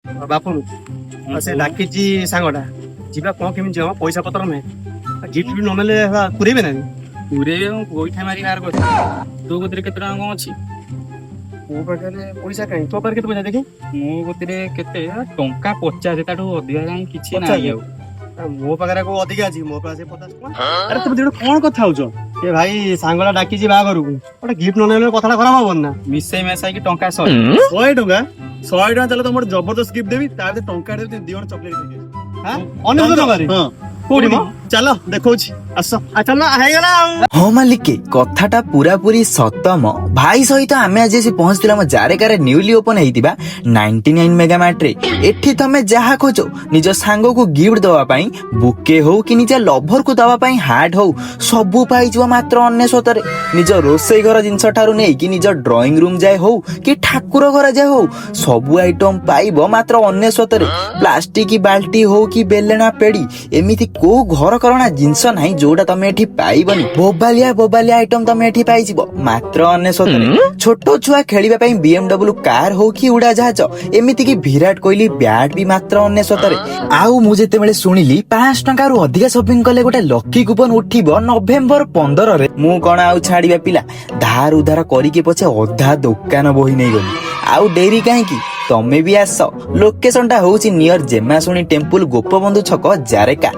ବାପୁନୁ, ଆଉ ସେ ଡାକିଛି ସାଙ୍ଗଟା, ଯିବା। କଣ କେମିତି ଯିବା? ପଇସା ପତ୍ର ନାହିଁ। ଗିଫ୍ଟ ବି ନନେଲେ ପୁରେଇବେ ନା? ପୁରେଇବେ, ମୁଁ ଗୋଇଠା ମାରି ବାହାର କରିଛି। ତୋ କତିରେ କେତେ ଟଙ୍କା କଣ ଅଛି? ମୋ ପାଖରେ ପଇସା କାହିଁ? ତୋ ପାଖରେ କେତେ ପଇସା ଦେଖି। ମୋ କତିରେ କେତେ, ଟଙ୍କା 50, ତାଠୁ ଅଧିକା କାହିଁ କିଛି 50? ନାହିଁ ଆଉ। ମୋ ପାଖରେ କୋଉ ଅଧିକା ଅଛି? ମୋ ପାଖରେ ସେ 50 ଟଙ୍କା। ଆରେ, ତମେ ଦିଜଣ କଣ କଥା ହଉଛ? ଏ ଭାଇ, ସାଙ୍ଗଟା ଡାକିଛି ବାହାଘରକୁ, ଗୋଟେ ଗିଫ୍ଟ ନ ନେଲେ କଥାଟା ଖରାପ ହବନି ନା? ମିଶେଇ ମିଶାଇକି ଟଙ୍କା 100। 100 ଟଙ୍କା? 100 ଟଙ୍କା? ଚାଲ, ତମର ଜବରଦସ୍ତ ଗିଫ୍ଟ ଦେବି। ତା ଭିତରେ ଟଙ୍କା ଦେବି, ଦି ଜଣ ଚକୋଲେଟ ଖାଇକି ଆସିବ। 99 ଟଙ୍କାରେ? ହଁ। କୋଉଠି ମ? ଚାଲ, ଦେଖଉଛି, ଆସ। ଆଉ ଚାଲ, ହେଇଗଲା ଆଉ। ହଁ ମାଲିକେ, କଥାଟା ପୁରାପୁରି ସତମ। ଭାଇ ସହିତ ଆମେ ଆଜି ଆସି ପହଞ୍ଚିଥିଲୁ ଆମ ଜାରେକାରେ ନ୍ୟୁଲି ଓପନ ହେଇଥିବା 99 ମେଗା ମାର୍ଟରେ। ଏଠି ତମେ ଯାହା ଖୋଜ, ନିଜ ସାଙ୍ଗକୁ ଗିଫ୍ଟ ଦବା ପାଇଁ ବୁକେ ହଉ କି ନିଜ ଲଭରକୁ ଦବା ପାଇଁ ହାର୍ଟ ହଉ, ସବୁ ପାଇଯିବ ମାତ୍ର 99ରେ। ନିଜ ରୋଷେଇ ଘର ଜିନିଷ ଠାରୁ ନେଇକି ନିଜ ଡ୍ରଇଂ ରୁମ୍ ଯାଏ ହଉ କି ଠାକୁର ଘର ଯାଏ ହଉ, ସବୁ ଆଇଟମ ପାଇବ ମାତ୍ର 99ରେ। ପ୍ଲାଷ୍ଟିକ ବାଲ୍ଟି ହଉ କି ବେଲେଣା ପେଡି, ଏମିତି କୋଉ ଘର କରଣା ଜିନିଷ ନାହିଁ ଯୋଉଟା ତମେ ଏଠି ପାଇବନି। ବୋବାଲିଆ ବୋବାଲିଆ ଆଇଟମ ତମେ ଏଠି ପାଇଯିବ ମାତ୍ର 99ରେ। ଛୋଟ ଛୁଆ ଖେଳିବା ପାଇଁ ବିଏମଡବ୍ଲ୍ୟୁ କାର ହଉ କି ଉଡାଜାହାଜ, ଏମିତି କି ବିରାଟ କୋହଲି ବ୍ୟାଟ ବି ମାତ୍ର 99ରେ। ଆଉ ମୁଁ ଯେତେବେଳେ ଶୁଣିଲି 500 ଟଙ୍କାରୁ ଅଧିକା ସପିଂ କଲେ ଗୋଟେ ଲକି କୁପନ ଉଠିବ ନଭେମ୍ବର 15ରେ, ମୁଁ କଣ ଆଉ ଛାଡିବା ପିଲା? ଧାର ଉଧାର କରିକି ପଛେ ଅଧା ଦୋକାନ ବୋହି ନେଇଗଲି। ଆଉ ଡେରି କାହିଁକି? ତମେ ବି ଆସ। ଲୋକେସନ ଟା ହଉଛି ନିୟର ଜେମାଶୁଣି ଟେମ୍ପୁଲ, ଗୋପବନ୍ଧୁ ଛକ, ଜାରେକା।